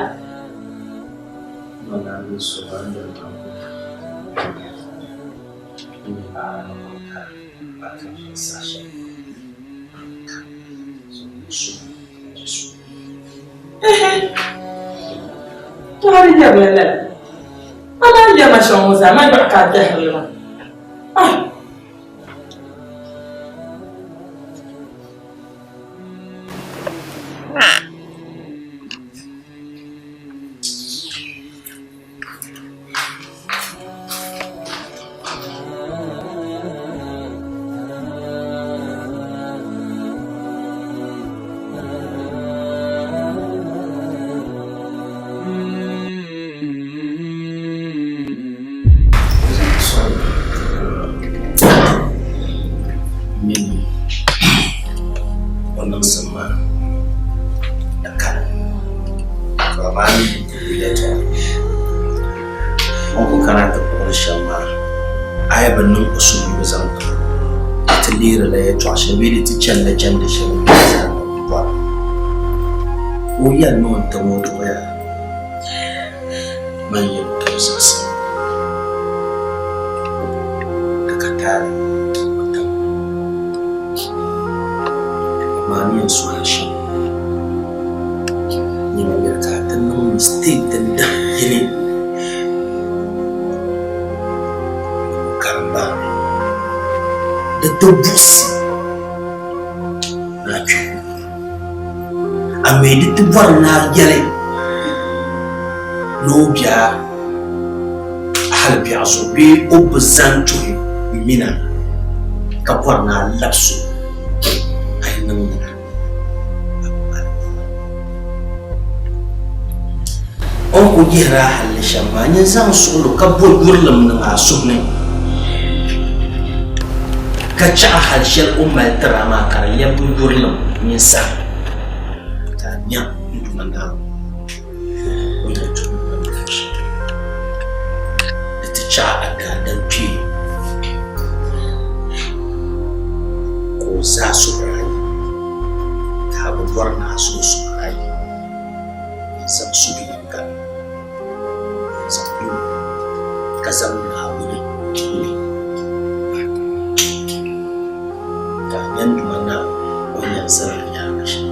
Ehe, tɔha di nyɛrila lala. A naan yɛri ma shɛm ŋɔ zaa, man yɔɣu ka a tɛhiri li maa. Ah! Mini o niŋsim maa di kani to amaa ni yi ti di yɛltɔɣa o ni kuli kana ti kpuɣiri shɛm maa a yi bi niŋ o suhuyubu zaŋ ti o di ti leerila yɛltɔɣa shɛli bee di ti chanila chandi shɛli o ni zaa ni bɔra o yɛli ni o ni tam o duɣuya man yɛn tooi zaɣisi di ka taali o tam amaa ni yɛn suhi a shɛm nyɛla miri ka a ti niŋ mistake din dahin yini o karimba di ti buɣisi ni a kpi A mi di ti bɔri ni a yɛli ni o bia hali biɛɣu zuɣu bee o bi zani tuhi mina ka bɔri ni a labisi o, a yi niŋ lala a bi mali O ni kuli yihiri a halli shɛm maa, nyin zaŋ suɣilo ka bo yurilim niŋ a suhu ni, ka chaɣi hal shɛli o ni mali tir a maa ka di lɛbigi yurilim nyin sani, ka a nya n Duuma Naawuni o ni tum niŋ shɛm. Di ti chaɣi a daadam kpee ka o zaa suhir a yi, ka a bi bɔri ni a suhu suhir a yi. Zaŋ suhu yinga zaŋ niŋ ka zaŋ Naawuni tuuli ka a nya n Duuma Naawuni o ni yɛn zali a nyaaŋa shɛm.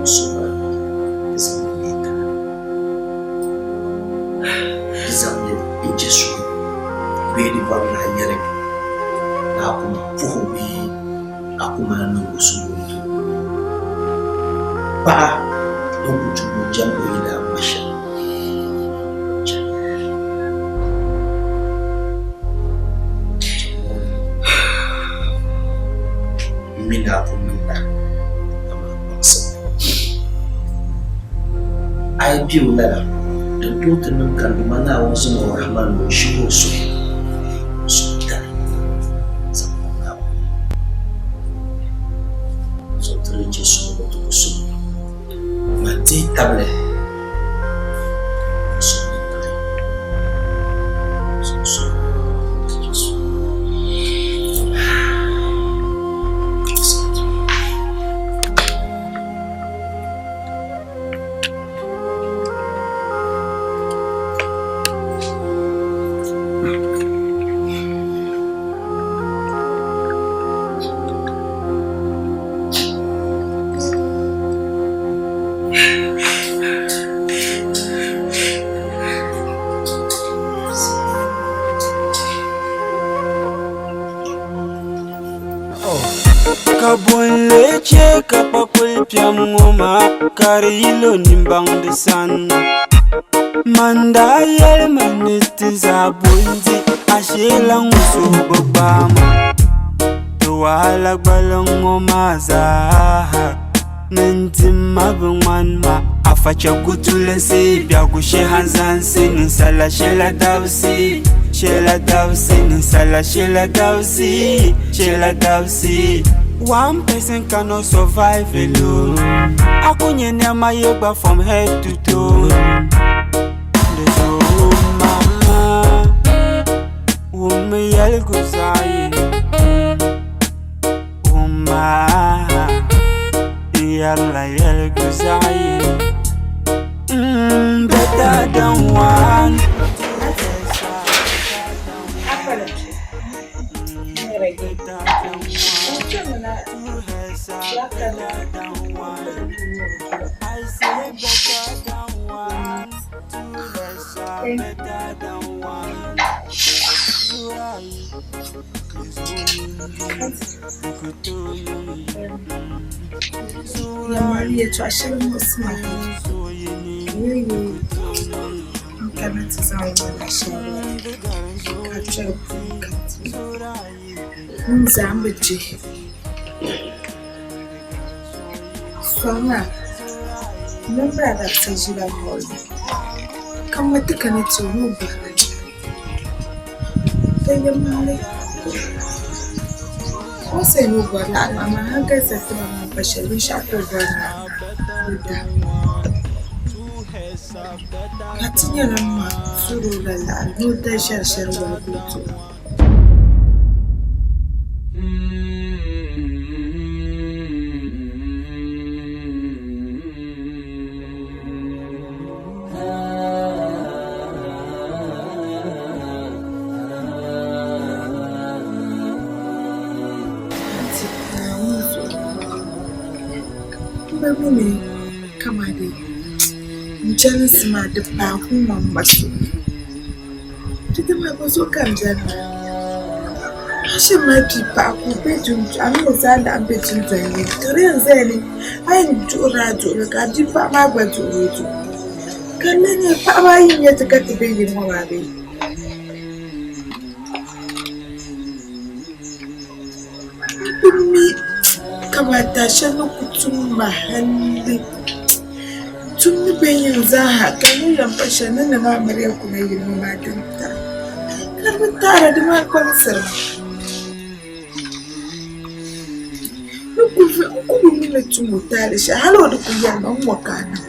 N suhir a di zaŋ li leei tana. Di zaŋ li n-je suhu bee di bɔri ni a yɛli ni a ku ma puhi o bee a ku maa niŋ o suhuyiɣisili. Paɣa ŋun ku tu o jɛm o yidaan ma shɛm chani. M mi ni a ku niŋda amaa A yi be o lala, din tooi ti niŋ ka Duuma Naawuni zaŋ o rahima ni o shih o suhu o suhutali zaŋ niŋ Naawuni zuɣu ti di chɛ suhigu ti ku suhi man dihi tabili o suhu ni niŋ so suhu ti chɛ suhu. Ka bo n-lee chɛ ka kpakol piɛm ŋɔ maa ka di yi lo nimbaŋdi sanna? Man daa yɛli ma ni ti zaa bo n-di, asheela ŋun suhu bi gbaai ma. Ti wahala gbaliŋ ŋɔ maa zaa ni n dimma bi ŋmani ma. Afa chɛ gutulinsi, biɛhigu shee hanzansi, ninsala sheela dabisi, sheela dabisi, ninsala sheela dabisi, sheela dabisi. One person cannot survive alone. A ku nyɛ nɛma ye gba from head to toe. Di zuɣu mama, wummi yɛligu zaɣ yini. Wumma, n yɛrila yɛligu zaɣ yini. Better than one. Yɛltɔɣa shɛli muɣisi ma ka di nyɛ n kana ti zaŋ wala shɛli ka kpɛri puuni ka ti n zaa bi je soli maa nimbila dabisa ʒila luɣuli ka ŋɔ ti kana ti o ni o barila ka yɛlimaŋli o ni sayi ni o bɔrila amaa hankali sa ti ba maa pa shɛli binshɛɣu ka o bɔri maa o daa ka ti nyɛla ma suhuri o la laɣiri ni o da ʒɛri shɛli wali ka o ti o. M ba mi ni kamani n jɛlinsi maa di paai kum ŋɔ m ma so. Di dama bɔ zuɣu ka m beni maa? A shiri mali bia paɣa ka o be a mini o zaa laɣim be dundɔŋ yini ka di yɛn zaya ni a yɛn duɣiri a duɣili ka a bia paɣa maa gba duɣiri o duɣili. Ka di lahi nyɛ paɣaba ayi n-nyɛ ti ka ti be yili ŋɔ maa bee? M bi mi kamani shɛli ni ku tum ma hali tum ni be yiŋ zaaha ka n ni yɛn pa shɛli ni ni maa miriya kuna yili ŋɔ maa din taɣi ka di bi taɣira di maa kpaŋsiri ma. N ku bi mi ni tum o taali shɛli hali o di ku yɛli ma n-ŋɔ ka a niŋ.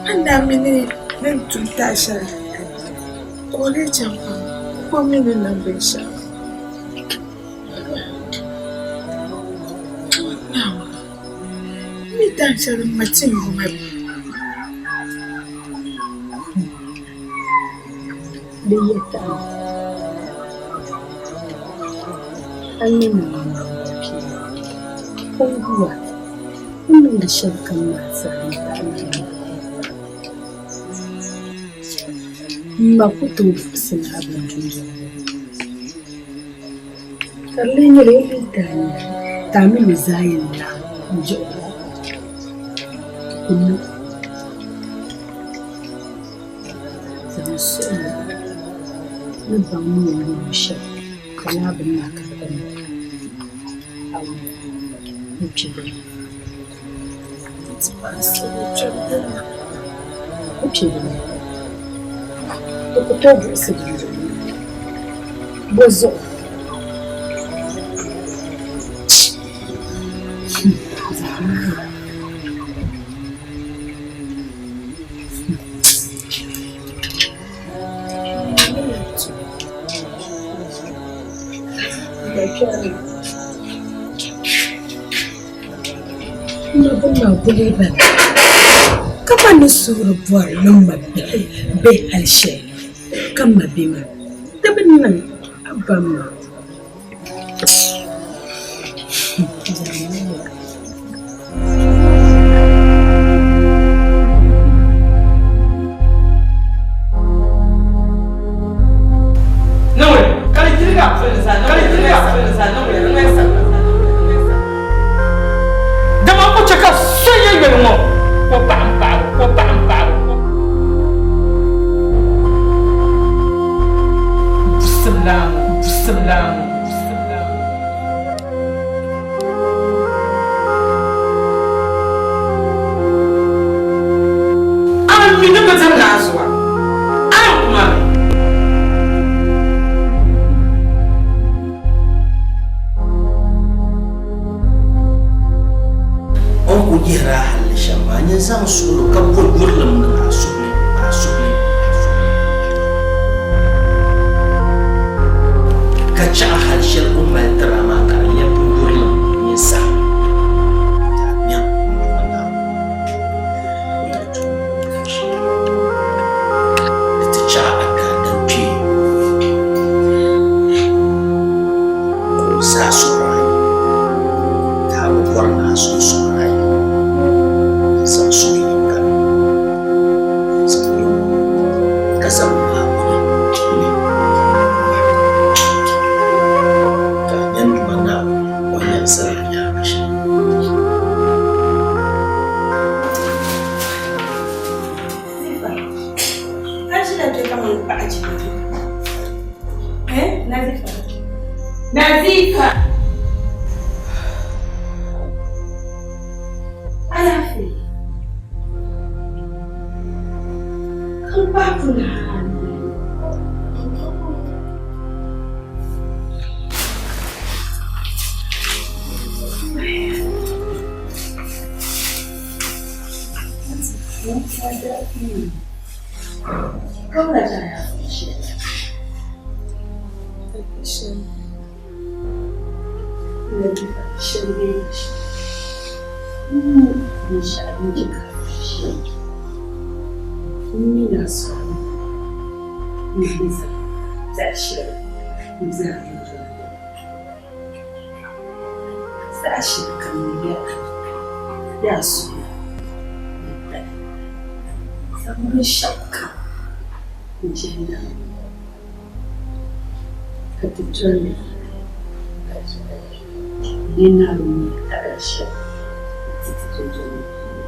A ni daa mi ni ni tum taali shɛli ka o lee chaŋ pam o mi ni niŋ binshɛɣu. N mi dahin shɛli m ma ti n yuma bee? Di yɛtɔɣa a ni niŋ naŋgbankpeeni o guwa o ni niŋdi shɛlikam maa zaa ni taɣi naawuni. M ma ku tooi buɣisi ni a bini dundɔŋ ŋɔ ni. Ka di lee nyɛla o ni daa nya ka a mini o zaa yɛn laɣim n-duɣi buɣim ku niŋ zaŋ suɣili ni baŋ ni o ni yɛli shɛm ka lala bini maa ka di ba niŋ a wum n kpe bɛ ni. Ti paɣa suhu kpɛm din na. O kpe di ni. Di ku tooi buɣisi di yuli. Bɔ zuɣu? Ma bi niŋ bɛ ka ma ni suhuri bɔri ni m ma bihi be hali shɛli ka m ma be maa, di bi niŋ a ba ma. Dama n ku chɛ ka so yɛn yɛli ŋɔ, Ko paɣa m-paɣ o, ko paɣa m-paɣ o. A mi ni bi diri naanzuwa, a ni ku ma mi. O ni kul yihir a halli shɛm maa, nyin zaŋ suɣilo ka bo yurilim niŋ a suhu ni, a suhu ni, a suhu ni. Ka chɛ a hal shɛli o ni mali tir a maa ka di lɛbigi yurilim mini saha ka a nya n Duuma Naawuni ni ti tum shɛli. Di ti chɛ a daadam kpee ka o zaa suhuri a yi, ka a bi bɔri ni a suhu suhuri a yi, zaŋ suhuyiŋga zaŋ niŋ ka zaŋ Naawuni ni ka a nya n Duuma Naawuni o ni yɛn zali a nyaaŋa shɛm. Nazifa! Alaafee. Kan papu na Saha shɛli kam ni yɛra yaa suhu ni pali zaŋ binshɛɣu kam n-chɛ Naawuni ka ti doli li ni Naawuni ni taɣi shɛli n-ti ti dundɔŋ ni puuni.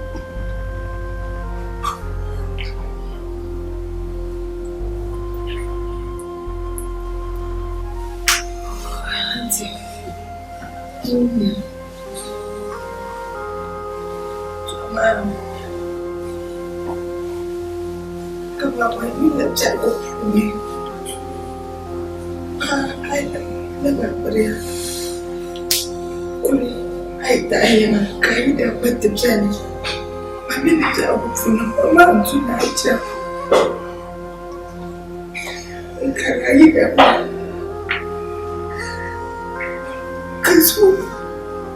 Ka so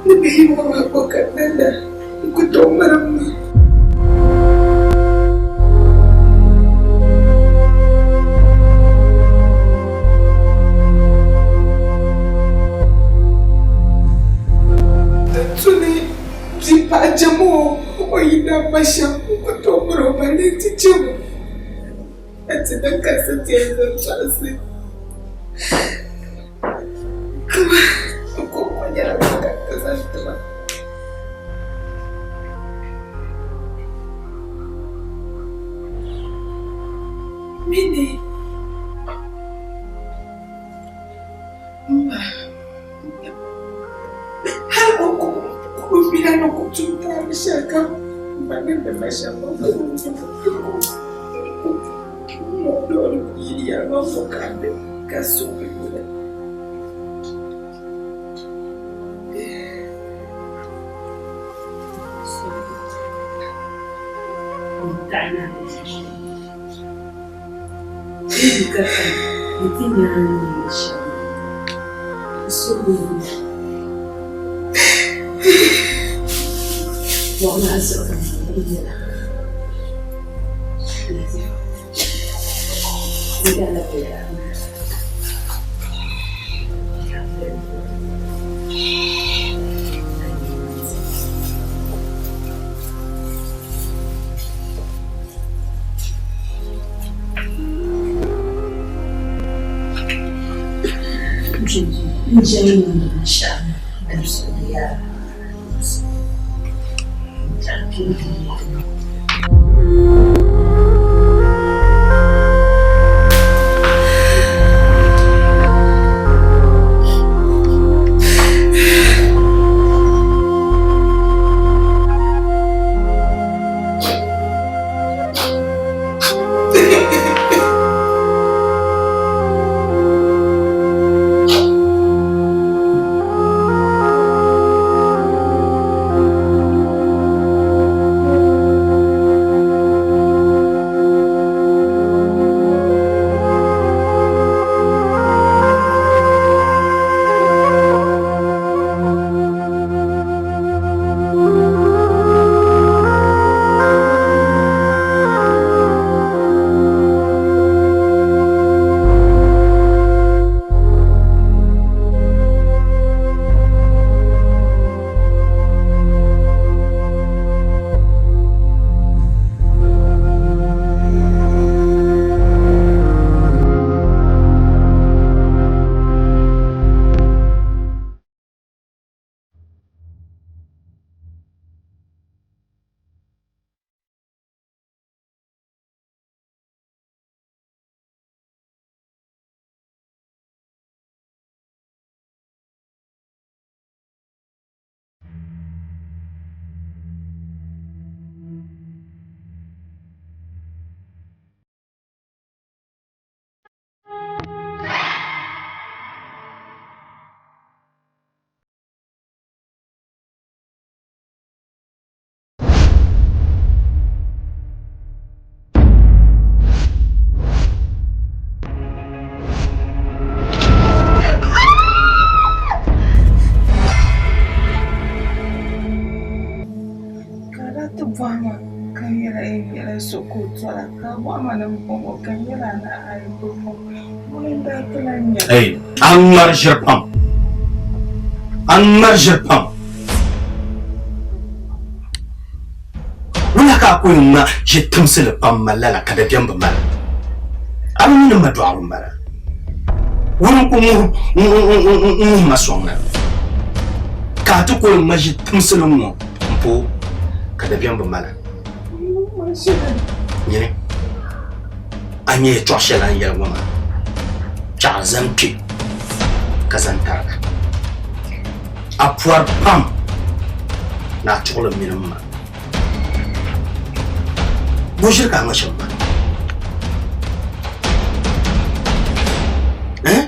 ni bɛ yi ŋɔ maa kɔ ka nanda n-ku tooi ŋmarim ma. Di tu ni bia paɣa jɛm o yidana shɛm n-ku tooi miri o ba ni nti jɛm o. Ka ti niŋ kasi ti yɛn zaŋ tɔɣisi kaman n kɔŋko nyɛla ŋun ka ti zaŋ ti ma. Mini m ma hal o kul mi la ni ku tum taali shɛlikam. M ba niŋdi ma shɛm maa ka o yili yɛli ma ŋɔ ka di ka suhu yuli. Ka daa ti bɔhi ma ka n yɛli n nyɛla so ka o tɔra ka a bɔhi ma ni m bɔŋɔ ka n yɛli a ni ayi bi bɔŋɔ ŋuni n-daa ti lan nyɛ Ei, a ŋmari ʒiri pam. A ŋmari ʒiri pam. Wula ka a ku yɛn ŋma ʒi timsili pam mali lala ka dabiɛm bi mali? A bi mi ni ma dɔɣibu m-bala. Ŋuni n-ku ŋuhi ma sɔŋ na ka a ti ku yɛn ŋma ʒi timsili ŋ-ŋɔ m-pooi ka dabiɛm bi mali a? Nyini, a nya yɛtɔɣ shɛli a ni yɛli ŋɔ maa, chaɣ zani kpe ka zani tariga. A pɔri pam ni a tuɣili m mini m ma. Bɔ ʒiri ka a ŋma shɛm maa? Eh?